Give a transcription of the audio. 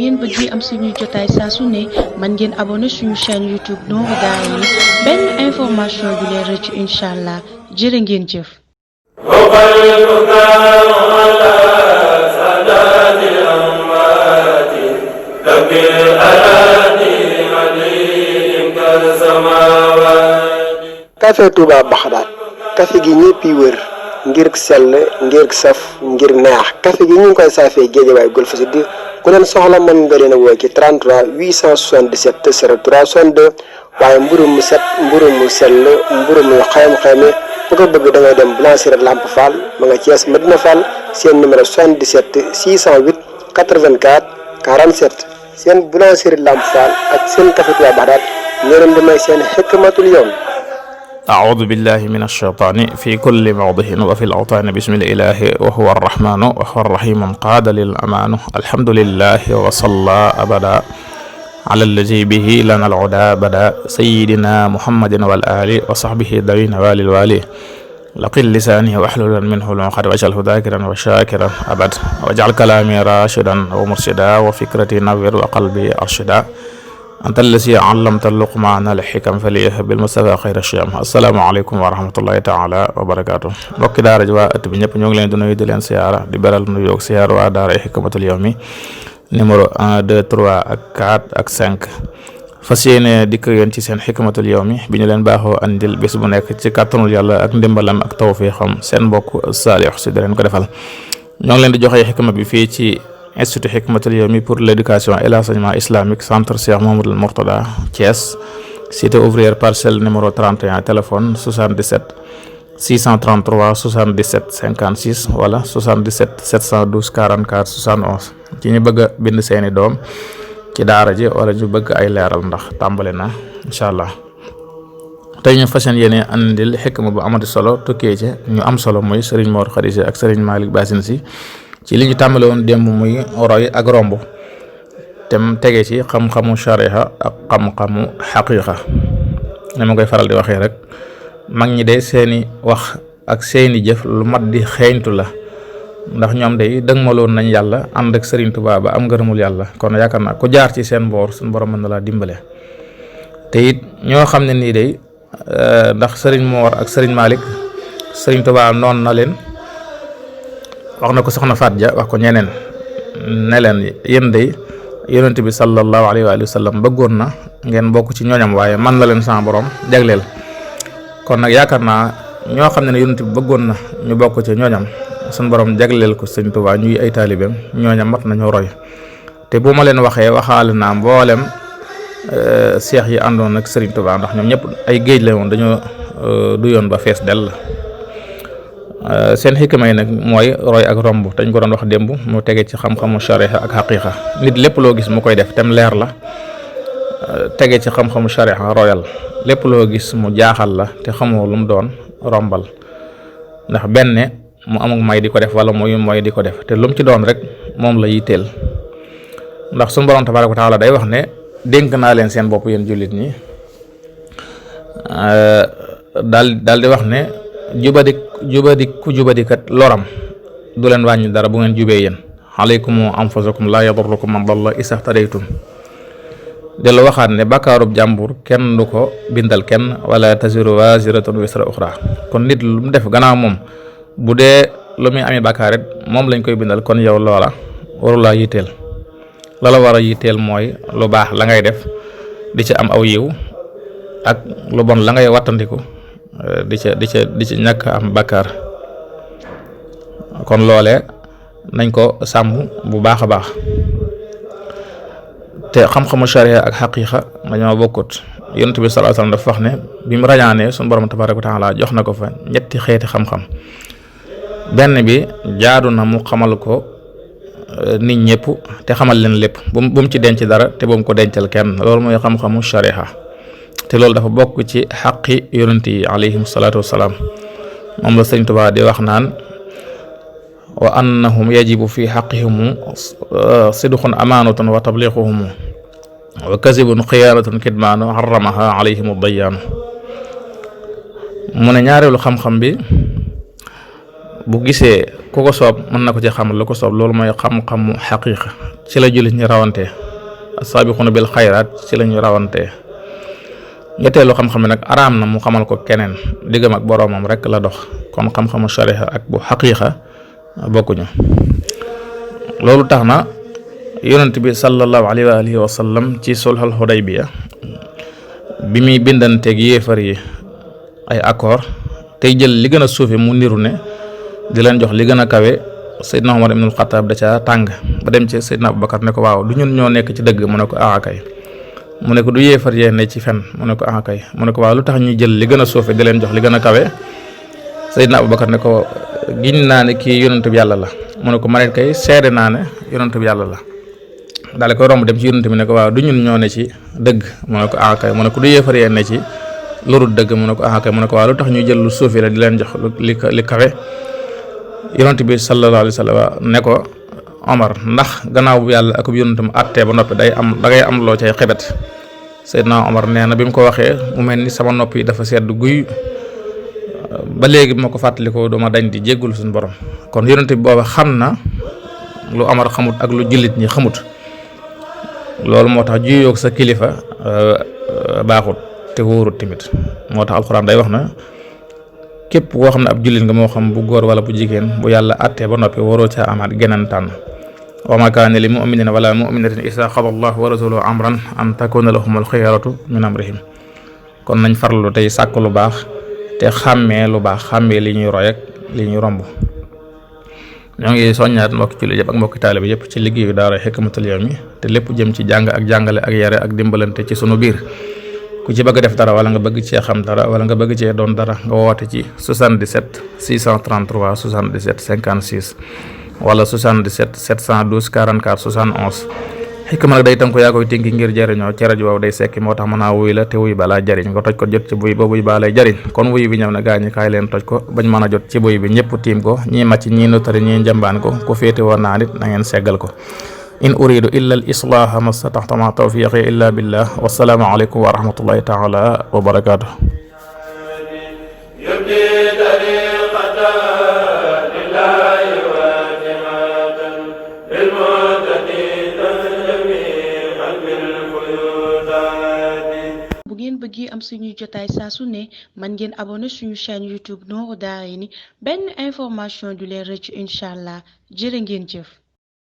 ngeen bëgg am suñu jotaay saa su ne man ngeen abonné suñu chaîne YouTube Nourou Darayni benn information du leen rëcc inshallah jërë ngeen jëf. Café Touba Baxdaat café gi ñëpp yi wër ngir sell ngir saf ngir neex café gi ñu ngi koy saafee Géejawaay Golf Sud ku leen soxla mën nga leen a woo ci 33 877 03 62 waaye mburu mu set mburu mu sell mburu mu xayma bu ko bëgg da ngay dem Blanchir Lamp Fall ma nga Thiès Medina Fall seen numéro 77 608 84 47 seen Blanchir Lamp Fall ak seen café Touba Baxdaat ñoo leen di may seen xikmatul yawm. أعوذ بالله من الشيطان في كل موضع وفي الأوطان بسم الإله وهو الرحمن وهو الرحيم قاد للأمان الحمد لله وصلى أبدا على الذي به لنا العدا بدا سيدنا محمد والآل وصحبه ذوين والي الوالي لقل لساني واحلل منه العقد واجعله ذاكرا وشاكرا أبد واجعل كلامي راشدا ومرشدا وفكرتي نور وقلبي أرشدا anta allasi allamta luqmaana al-xikam faliyah bil mustafa xayra shiyam asalaamaaleykum wa rahmatullahi taala wa barakaatu mbokki daara ji waa ëtt bi ñëpp ñoo ngi leen di nuyu di leen siyaara di beral nu yoog siyaar waa daara xikmatul yawmi numéro 1 2 3 ak 4 ak 5 fas yéene dikk yéen ci seen xikmatul yawmi bi ñu leen baaxoo andil bés bu nekk ci kàttanul yàlla ak ndimbalam ak tawfiixam seen mbokk Saalix si di leen ko defal ñoo ngi leen di joxe xikma bi fii ci Institut Hikmatul Yawmi pour l'éducation et l'enseignement islamique centre Cheikh Mouhamadoul Mourtada Thiès cité ouvrière parcelle numéro 31 téléphone 77 633 77 56 wala 77 712 44 71 ci ñu bëgg a bind seeni doom ci daara ji wala ñu bëgg ay leeral ndax tàmbali na incha allah tey ñu fas yéene andil xikma bu amati solo tukkee ci ñu am solo muy Serigne Mor Khady ak Serigne Malick Bassine Sy ci li ñu tàmbale woon démb muy roy ak romb te mu tege ci xam-xamu shariha ak xam-xamu xaqiqa ne ma koy faral di waxee rek mag ñi de seeni wax ak seeni jëf lu mat di xeeñtu la ndax ñoom day dëgmaloon nañ yàlla ànd ak Serigne Touba ba am ngërëmul yàlla kon yaakaar naa ku jaar ci seen boor suñu borom mën na laa dimbale te it ñoo xam ne nii day ndax Serigne Mor ak Serigne Malick Serigne Touba noon na leen wax na ko soxna Faat Ja wax ko ñeneen ne leen yéen day yonent bi sallallahu alayhi wa sallam bëggoon na ngeen bokk ci ñooñam waaye man la leen sama borom jagleel kon nag yaakaar naa ñoo xam ne yonent bi bëggoon na ñu bokk ci ñooñam suñ borom jagleel ko Sëñ Tuubaa ñuy ay taalibeem ñooñam mat nañoo roy te bu ma leen waxee waxaale naa mboolem seex yi àndoon ak Sëriñ Tuubaa ndax ñoom ñëpp ay géej la woon dañoo du yoon ba fees dell seen xikma yi nag mooy roy ak romb dañ ko doon wax démb mu tege ci xam-xamu shariha ak xaqiqa nit lépp loo gis mu koy def tem leer la tege ci xam-xamu shariha royal lépp loo gis mu jaaxal la te xamoo lu mu doon rombal ndax benn mu amuk may di ko def wala muy mooy di ko def te lu mu ci doon rek moom la yitteel ndax suñu borom tabaaraka wa taala day wax ne dénk naa leen seen bopp yéen jullit ñi daal di wax ne jubadikat loram du leen wàññi dara bu ngeen jubee yéen alaykum anfusakum la yadurrukum man dalla isahtadaytum dellu waxaat ne bàkkaarub jàmbur kenn du ko bindal kenn wala taziru waziratun wisra uxra kon nit lu mu def gannaaw moom bu dee lu muy amee bàkkaar it moom lañ koy bindal kon yow loola warulaa yitteel la war a yitteel mooy lu baax la ngay def di ci am aw yiw ak lu bon la ngay wattandiku di ca ñàkk am bakkaar kon loole nañ ko sàmm bu baax a baax te xam-xamu sharia ak xaqiqa dañoo bokkut yonent bi sallallahu alayhi wasallam dafa wax ne bi mu rañaanee suñu borom tabaaraka wa taala jox na ko fa ñetti xeeti xam-xam benn bi jaadu na mu xamal ko nit ñëpp te xamal leen lépp bu mu ci denc dara te bu mu ko dencal kenn loolu mooy xam-xamu sharia te loolu dafa bokk ci xaqi yonent yi alayhim salaatu wassalaam moom la Sëriñ Tuubaa di wax naan wa annahum yajibu fi xaqihim sidqun amaanatun wa tabliquhum wa kasibun xiyaanatun kidmaanu haramaha alayhim dayaanu mu ne ñaareelu xam-xam bi bu gisee ku ko soob mën na ko ci xamal lu ko soob. loolu mooy xam-xamu xaqiiqa ci la jullit ñi rawantee as-saabiquuna bil xayraat ci la ñu rawantee. ñetteelu xam-xam nag araam na mu xamal ko keneen, diggam ak boroomam rek la dox. kon xam-xamu shariha ak bu xaqiiqa bokkuñu. loolu tax na yonent bi sallallahu alayhi wa alihi wa sallam ci sulhul Hudaybiya bi muy bindanteeg yéefar yi ay accord tey jël li gën a suufe mu niru ne di leen jox li gën a kawe, Seydina Umar ibnul Xattaab da ca tàng ba dem ci Seydina Abubakar ne ko waaw du ñun ñoo nekk ci dëgg, mu ne ko kay mu ne ko du yéefar yee ne ci fen, mu ne ko kay mu ne ko waaw lu tax ñuy jël li gën a suufe di leen jox li gën a kawe. Seydina Abubakar ne ko giñ naa ne kii yonent bi yàlla la, mu ne ko ma ne kay seede naa ne yonent bi yàlla la. daal koy romb dem ci yonent bi ne ko waaw du ñun ñoo ne ci dëgg, mu ne ko kay mu ne ko du yéefar yee ne ci lorut dëgg, mu ne ko kay mu ne ko waaw lu tax ñuy jël lu suufi la di leen jox li kawe. yonent bi sallallahu alayhi wa sallam ne ko Omar, ndax gannaaw bu yàlla ak yonentam àttee ba noppi da ngay am loo cay xebet. Seydina Omar nee na bi mu ko waxee mu mel ni sama nopp yi dafa sedd guy, ba léegi bi ma ko fàttalikoo duma dañ di jéggul suñu borom. kon yonent bi booba xam na lu Omar xamut ak lu jullit ñi xamut. loolu moo tax juyoog sa kilifa baaxut te wóorut tamit. moo tax alxuraan day wax na képp koo xam ne ab jullit nga, moo xam bu góor wala bu jigéen, bu yàlla àttee ba noppi waroo caa amaat geneen tànn. wa maa kaana li mu'minin wala mu'minatin izaa qadaa Allahu wa rasuluhu amran an takuuna lahumul xiyaratu min amrihim. kon nañ farlu tey sàkk lu baax te xàmmee lu baax, xàmmee li ñuy roy ak li ñuy romb. ñoo ngi soññaat mbokki jullit yëpp ak mbokki taalibe yëpp ci liggéeyu daara Hikmatul Yawmi te lépp jëm ci jàng ak jàngale ak yare ak dimbalante ci sunu biir. ku ci bëgg def dara wala nga bëgg cee xam dara wala nga bëgg cee doon dara, nga woote ci 77 633 77 56 wala 77 712 44 71. Hikma nag day tënk yaa koy tënki ngir jariñoo ci rajo boobu day sekki, moo tax mën naa wuy la te wuy balaa jariñ nga toj ko jot ci buy ba buy baa lay jariñ. kon wuy bi ñëw na gaañi kaay leen toj ko bañ mën a jot ci buy bi ñëpp tiim ko, ñii màcc ñii notari ñii njambaan ko, ku féete woon naa nit na ngeen seggal ko. in uridu illa al islaha mastataxta ma tawfiqi illa billah. wassalaamu aleykum wa rahmatullahi taala wa barakatuh. bu ngeen bëggee am suñuy jotaay saa su ne man ngeen abonné suñu chaîne YouTube Nourou Darayni benn information du leen rëcc incha allah. jërë ngeen jëf.